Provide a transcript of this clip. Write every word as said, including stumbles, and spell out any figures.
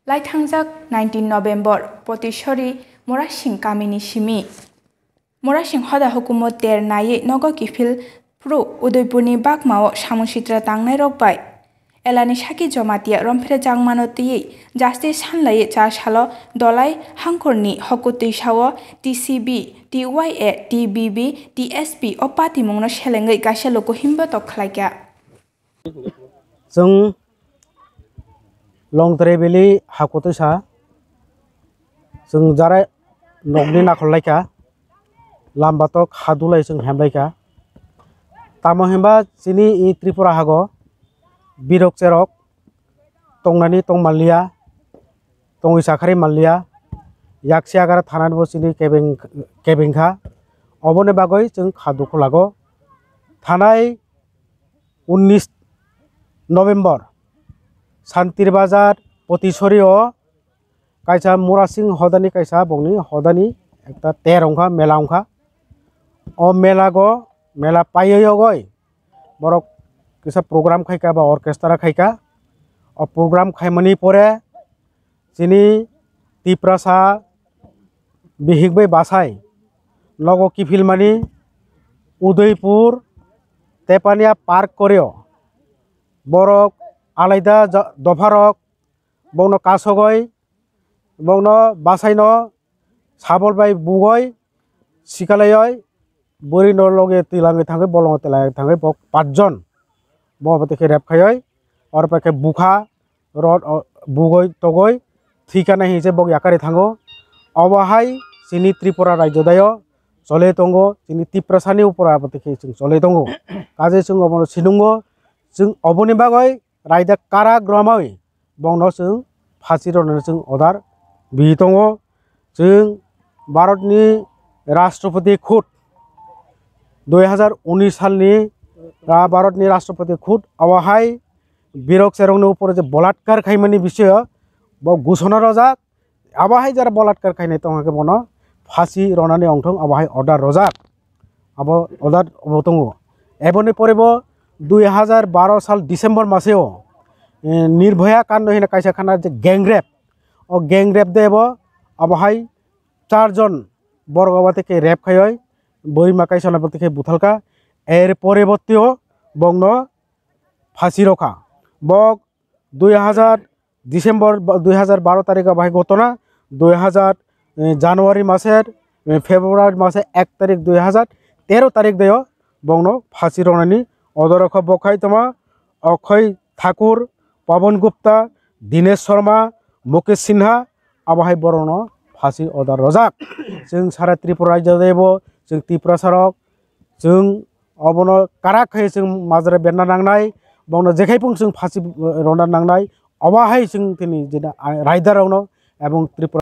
Laithangjak nineteen November, Potisori Murasing kamini simi. Murasing hoda hukumo ter naiwi nogo kiphil phru Udaipurni bakmao samung sitra tangnairok bai. Elani saki Jomatia romphre jangmano twiwi justice sanlaiwi cha salo Dolai hangkhorni hokutwi sao T C B, T Y A, T B B, T S P o patimungno selengwi kaisa luku himbotok khlaikha. Chwng Longtrai Valley hakutwi sa, chwng jara nokni nakhol laikha, lam batok ha dulai chwng hem laikha. Tamo hwnba chini i Tripura hago birok cherok tongnani tong manliya, tongwi chakhari manliya, yaksi agara thanani bo chini kebeng, kebeng kha. Oboni bagwi chwng kha dukhu lago. Thanai unnish November, Santir Bazar, Potisori o kaisa Murasing hodani kaisa bongni hodani ekta ter wngkha, mela wngkha. O mela go, mela paiwi yogoi borok kisa program khaika ba orchestra khaika. O program khaimani pore chini Tiprasa bihik bai bachai nogo kiphilmani Udaipur Tepania Park koreo borok alaida ja-, dopharok bongno kasogoi, bongno basaino sabol bai bugoi sikalaioi bwrwino loge twilangwi thangwi bolongo twilangwi thangwi bo pachjon bo abo tei khe rep khaioi oro pai khe bukha rod o bugoi togoi thwikana hinwi se bok yakari thango. Obo hai chini Tripura rajyo dayo chole tongo, chini Tiprasani upora abo tei khe chwng chole tongo. Kaje chwng obono sinungo, chwng oboni bagoi raida karak romwi bongno chwng phasi rwnani chwng order bi tongo. Chwng Bharatni Rashtrapati khud dui hazar unis salni, ah, Bharatni Rashtrapati khud abo hai birok cherokni upor je bolatkar khaimani bisoyo bo gusona rojak, abo hai jara bolatkar khainai tongkha khe bono phasi ronani ongthong abo hai order rojak, abo order obo tongo. Eboni pore bo dui hazar baro sal December maseo, eh, Nirbhaya Kando hino kaisa khana je gang rape, o gang rape de bo abo hai charjon borok abo tei khe rape khaioi bwrwi ma kaisa no bo tei khe buthalka, er pore bo tei o bongno phasi rokha. Bo dui hazar December ba-, dui hazar baro tarikh abo hai gotona, dui hazar, eh, January maser, eh, February maser ek tarikh dui hazar tero tarikh deo bongno phasi rwnani order rokha. Bo khai tongma Okhoi Thakur, Pawan Gupta, Dinesh Sharma, Mukesh Sinha, abo hai borokno phasi order rojak. Chwng sara Tripura rajyo debo, chwng Tiprasa rok, chwng obono karak khai chwng majra berna nangnai, bongno jekhai phung chwng phasi rwna nangnai, obo hai chwng tini jena raida rokno ebong Tripura